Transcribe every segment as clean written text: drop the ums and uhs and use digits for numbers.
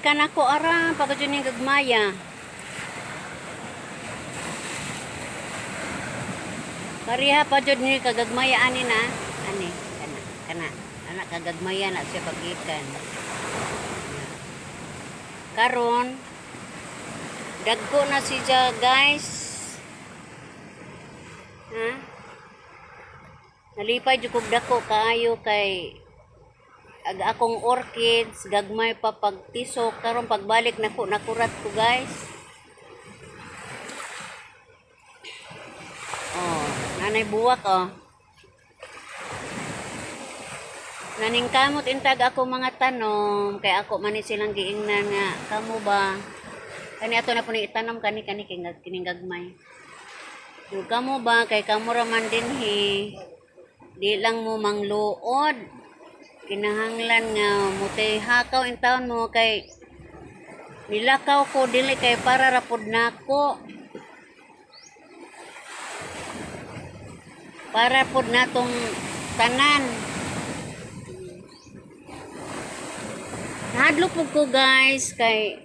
Gikan ako ara pagka ning gagmaya. Pareha pa jud ni kagagmaya ani na. Ani kana kana ana kagagmaya na siya pagikan. Karon dagko na siya, guys. Ha? Nalipay jud kog dako kaayo kay ag akong orchids gagmay pa pagtisok. Karon pagbalik nako, nakurat ko, guys. Oh, nanay buwak oh. Naning kamot intag ako mga tanom kay ako man ni silang giingnan nga kamo ba kani ato na po ni itanom kani kani kay kining gagmay. Kung kamo ba kay kamo ra man dinhi, di lang mo mangluod, kinahanglan nga mutay hakaw in taon mo kay nilakaw ko dili kay para ra pud nako, para pud natong tanan. Nahadlok pud ko, guys, kay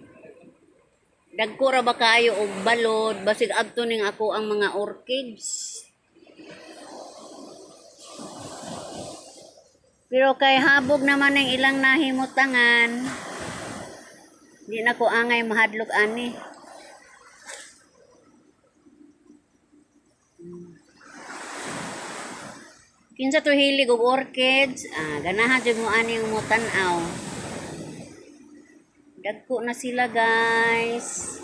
dagko ra ba kaayo og balod, basig adto ning ako ang mga orchids. Pero kay habog naman ang ilang nahimutangan, di na ko angay mahadlok ani. Kinsa to hilig og orchids, ganahan jud mo ani mo tan-aw. Dagko na sila, guys.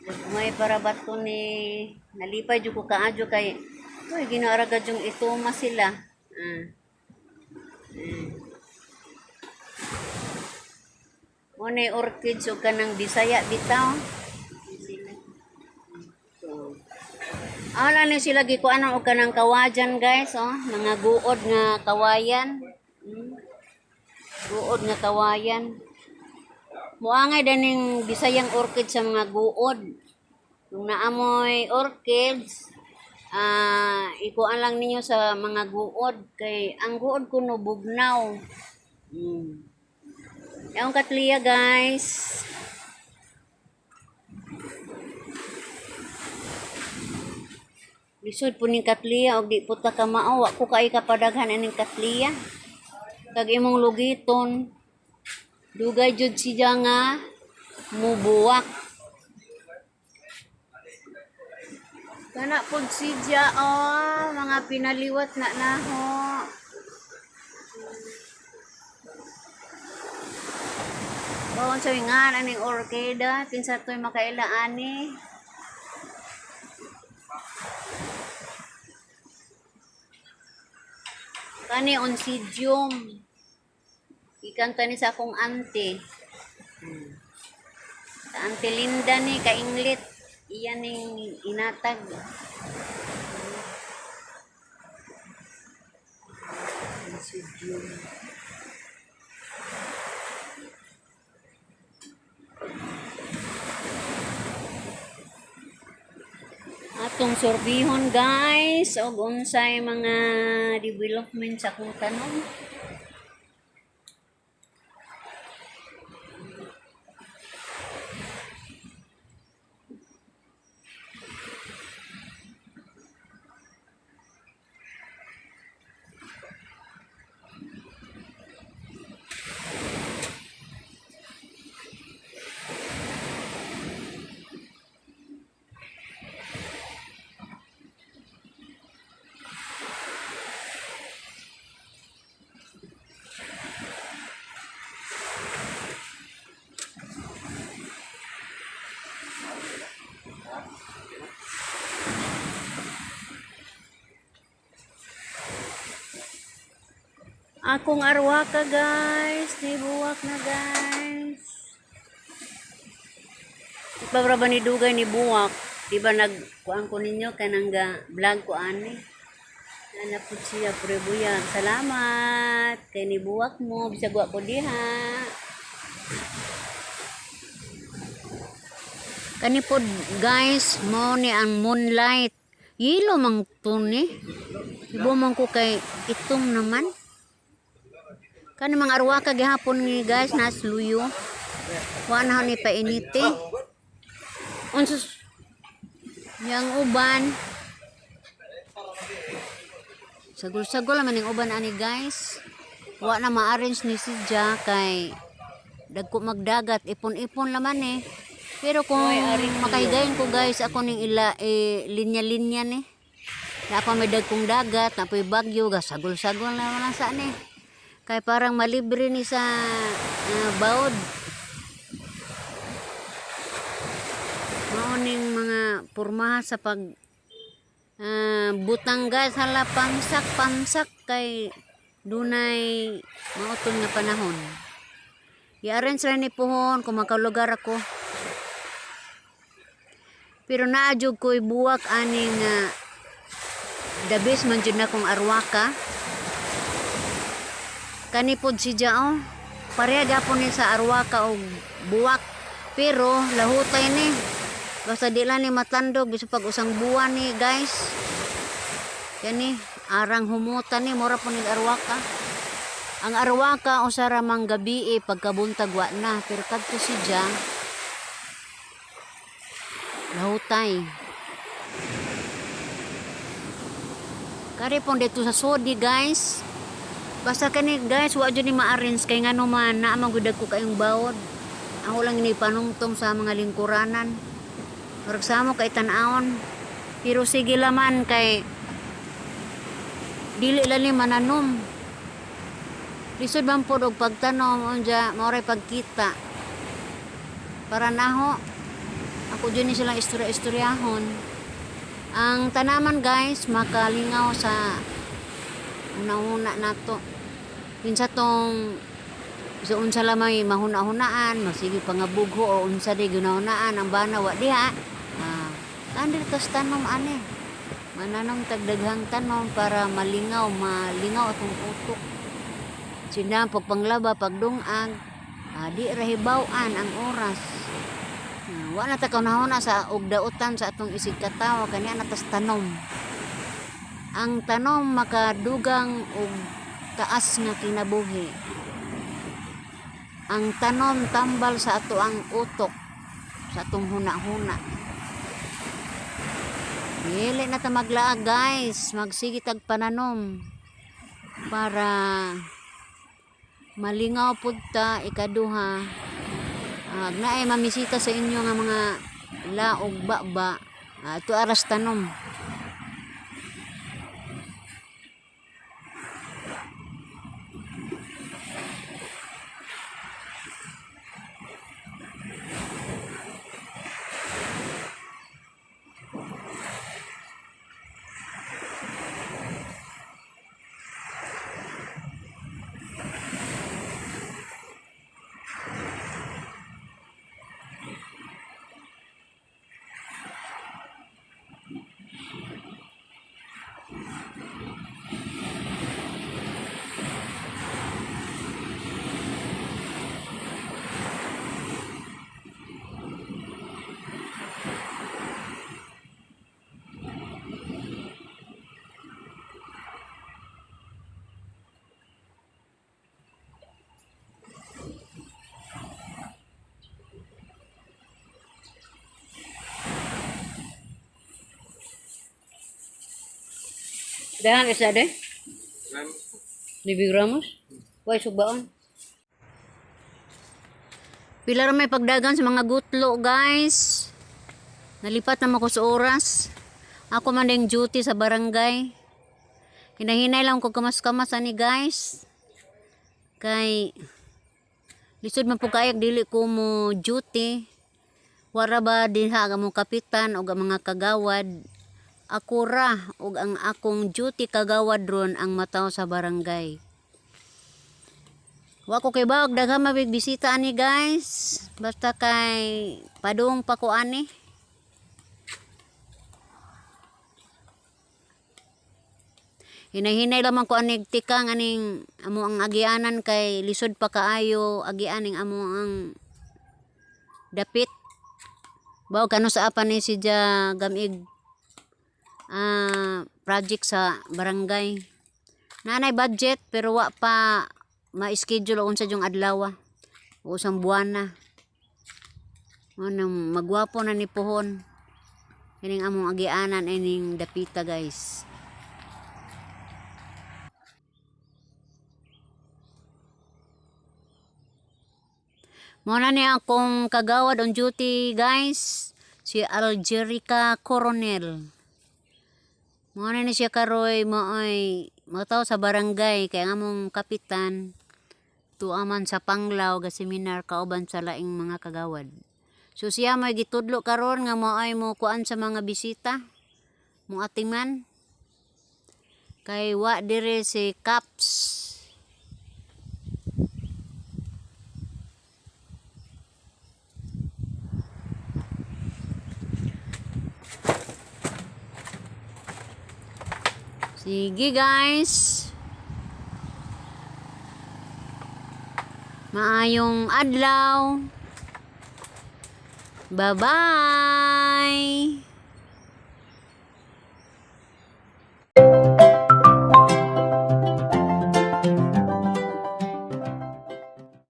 Gagmay para ba to ni nalipay jud ko kaadyo kay uy ginaaragad yung ituma sila. Mo ni orchids og kanang Bisaya bitaw. Sila. So, ala ni sila gikuan og kanang kawajan, guys, oh, mga guod nga kawayan. Guod nga kawayan. Muangay daning Bisayang orchid sa mga guod. Kung naamoy orchids, ikuan lang ninyo sa mga guod kay ang guod kuno bugnaw. Yung cattleya, guys. Lisod po ning cattleya og di po ta kamao, wa ko kay kapadaghan aning cattleya. Kag imong lugiton, dugay jud siya nga mubuwak. Kana pud siya oh, mga pinaliwat na naho. Bawon sa nga aning orkida, kinsa to'y makaila ani. Kani oncidium. Ikanta ni sa akong auntie. Sa Auntie Linda ni kainglit. Iyan ning inatag. Oncidium. Atong sorbihon, guys, og unsay mga development sa akong tanom. Akong arwaka, guys, nibuwak na, guys. Ipa ba ni dugay ni buwak? Di ba nagkuan ko ninyo kanang ga vlog ko ani? Ana po siya pre buyag. Salamat kay ni buwak mo bisag wa ko diha. Kani po, guys, mo ni ang moonlight. Yelo mang to ni. Ibo man ko kay itom naman. Kani mga arwaka gihapon ni guys nasluyo. Wa na ni painiti. Unsa yang uban? Sagol-sagol naman yung uban ani guys. Wa na ma-arrange ni si Ja kay dagko magdagat, ipon-ipon laman eh. Pero kung makahigayon ko guys, ako ning ila eh, linya-linya ni. Na pa may dagkong dagat, na po'y bagyo, gasagol-sagol na lang sa ni. Kay parang malibre ni sa baod. Mao ning mga pormaha sa pag butang guys, hala pamsak pamsak kay dunay mauton nga panahon. I-arrange ra ni puhon kung makalugar ako. Pero naa jud ko'y buwak ani nga the best man jud na kong arwaka. Kani pod si Jao. Pareha gapon ni sa arwaka og buwak. Pero lahutay ni. Basta di lang ni matandog bisan pag usang buwan ni guys. Kani arang humutan ni mura po ni arwaka. Ang arwaka usa ra mang gabi eh, pagkabuntag wa na, pero kadto si Ja lahutay. Kari pong dito sa Sodi guys. Basta kani guys, wa jud ni ma-arrange kay ngano man naa man gud ko kayong bawod. Ako lang ini panungtong sa mga lingkuranan. Murag samo kay tan-awon. Pero sige laman kay dili lang ni mananom. Lisod man pod og pagtanom unja mao ray pagkita. Para naho ako jud ni silang istorya-istoryahon. Ang tanaman guys makalingaw sa una-una nato. Kinsa tong sa unsa lamay mahuna-hunaan, masige pangabugho o unsa di ginahunaan ang bana wa diha. Kandir tas tanom ani. Mananom tagdaghang tanom para malingaw, malingaw atong utok. Sina pagpanglaba, pagdungag, di ra hibaw-an ang oras. Wa na ta kaunahuna sa og dautan sa atong isig katawo kani na tas tanom. Ang tanom makadugang og taas nga kinabuhi. Ang tanom tambal sa ato ang utok, sa atong huna-huna. Dili na ta maglaag guys, magsige tag pananom para malingaw pud ta ikaduha. Naay mamisita sa inyo nga mga laog baba, ato aras tanom. Dahan isa de? 9 gramos? Way subaon. Pila ra may pagdagan sa mga gutlo, guys. Nalipat naman ko sa oras. Ako man ding duty sa barangay. Hinahinay lang ko kamas-kamas ani guys. Kay lisod man po kayag dili ko mo duty. Wara ba dinha ang among kapitan og ang mga kagawad. Ako ra og ang akong duty kagawad ron ang mataw sa barangay. Wa ko kay bawag daghan mabig bisita ani guys. Basta kay padung pa ko ani. Hinay-hinay lamang ko anig tikang aning amo ang agianan kay lisod pa kaayo agianing amo ang dapit. Bawo kano sa apa ni si Ja gamig project sa barangay. Nanay budget pero wa pa ma-schedule unsa jung adlaw o usang buwana. Ano, magwapo na ni pohon. Kining among agianan ining dapita, guys. Mao na ni akong kagawad on duty, guys. Si Algerica Coronel. Mao na ni siya karoy maoy mataw sa barangay kay ang among kapitan tuaman sa Panglao ga seminar kauban sa laing mga kagawad. So siya may gitudlo karon nga maoy mo kuan sa mga bisita mo atiman kay wa dire si Caps. Sige, guys. Maayong adlaw. Bye-bye.